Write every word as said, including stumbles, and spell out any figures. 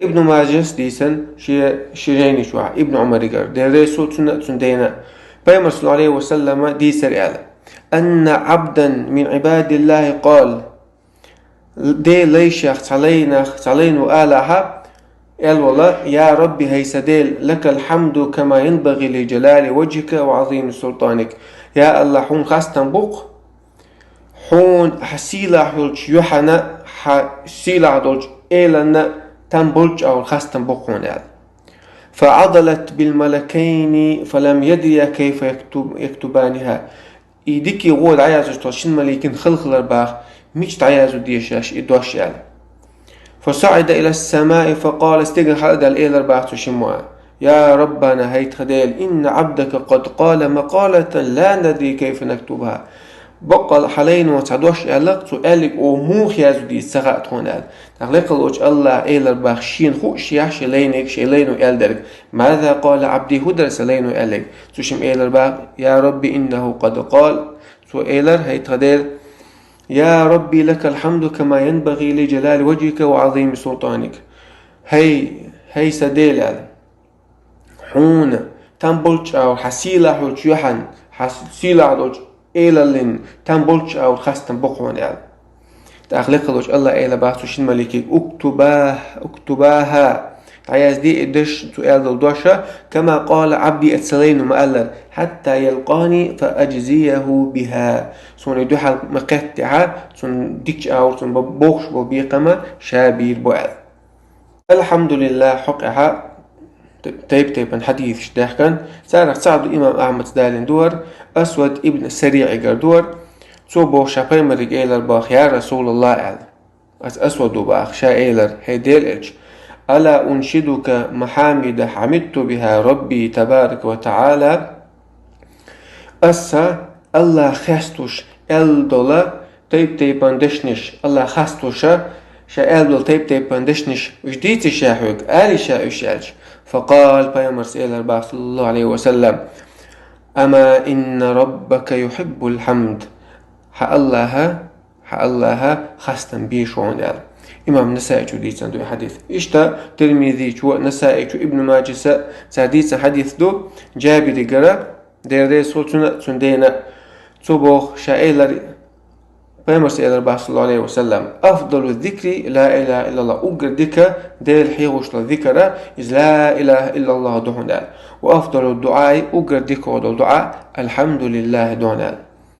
Ибн Мажас дийцина шен, шен жайни чу Ибн Ӏумарагара, Дела реза хилва цунна, цун дена, Пайхамара, саллаллаху Ӏалайхи ва саллама, дийцар аьлла: «أن عبدا من عباد الله قال». Делан лайшех цхьа лайнах, цхьа лайно алахьа, аьлла вала: «يا رب, хӀай са Дела, لك الحمد كما ينبغي لجلال وجهك وعظيم سلطانك». Я АллахӀ, хьуна хастам бу-кх, хьуна хьа сийлахь йолчу юьхьанна, хьа сийлахь долчу эланна там болчу агӀор хастам бу-кх хьуна аьлла. «فعضلت بالملكين فلم يدريا كيف يكتب-، يكتبانها». И дика гӀо дӀаяздеш долу шина маликана хала хилар боху, мича дӀаязду дезаш и дош аьлла. «فصعد إلى السماء فقال», стеган хьалдаьлла элар боху цу шимма: «يا ربنا, хӀай тхан Дела, إن عبدك قد قال مقالة لا ندري كيف نكتبها». Баккъалла хьан лайно цхьа дош аьлла-кх, цо аьлларг оха муха язду деза ца хаьа тхуна аьлла. ТӀаккха лекха волчу АллахӀа элар боху шена хууш яхь шен лайниг, шен лайно аьлла дерг: «ماذا قال عبدي؟» ХӀун дара сан лайно аьлларг? Цу шимма элар боху: «يا رب إنه قد قال». Цо элар: «ХӀай тхан Дела, يا رب لك الحمد كما ينبغي لجلال وجهك وعظيم سلطانك». ХӀай, хӀай сан Дела аьлла, хьуна там болчу агӀор, хьан сийлахь йолчу юьхьан, хьан сийлахь долчу элаллин там болчу агӀор хастам бу-кх хьуна аьлла. ТӀаккха лекха волчу АллахӀа элар боху цу шина маликига: «اكتبا، اكتباها». ДӀаязде и дош, цо аьлла долу дош, «كما قال عبدي», оцу сан лайно ма-аллара, «حتى يلقاني فأجزيه بها». Суна и дуьхьал ма-кхеттехь, цунна дикачу агӀор цунна бо-, бохуш болу бекхам ша бийр бу аьлла. АлхьамдулиллахӀ, хӀокху тӀехь тайп-тайпана хьадисаш даьхкина, царах цхьаъ ду имам Ахьмада далийна ду хӀара, Асвад ибн СариӀигара ду хӀара, цо боху ша Пайхамарга элар боху: «يا رسول الله», аьлла. Ас-, Асвада боху ша элар: «ХӀай Делан элча, ألا أنشدك محامد حمدت بها ربي تبارك وتعالى؟» Аса АллахӀ хестош аьлла долу тайп-тайпана дешнаш, АллахӀ хестош ша аьлла долу тайп-тайпана дешнаш, уьш дийций ша хьоьга, алий ша уьш аьлча. «فقال», Пайхамара элар боху, саллаллаху Ӏалайхи ва саллам: «أما إن ربك يحب الحمد». Хьан АллахӀа, хьан АллахӀа хастам беш ву хьуна аьлла. Имам Насаичо дийцина ду и хьадис. Иштта Тирмизичо, Насаичо, Ибн Маджаса цара дийцина хьадис ду, Джабиригара, Дела реза хилва цунна, цун дена. Цо боху ша элар, Пайхамара элар боху, саллаллаху Ӏалайхи ва саллам: «أفضل الذكر لا إله إلا الله». Уггар дика Дела хьехош долу зикар, иза ла илаха иллаллахӀ ду хьуна аьлла. «وأفضل الدعاء», уггар дика долу дуӀа, «الحمد لله» ду хьуна аьлла.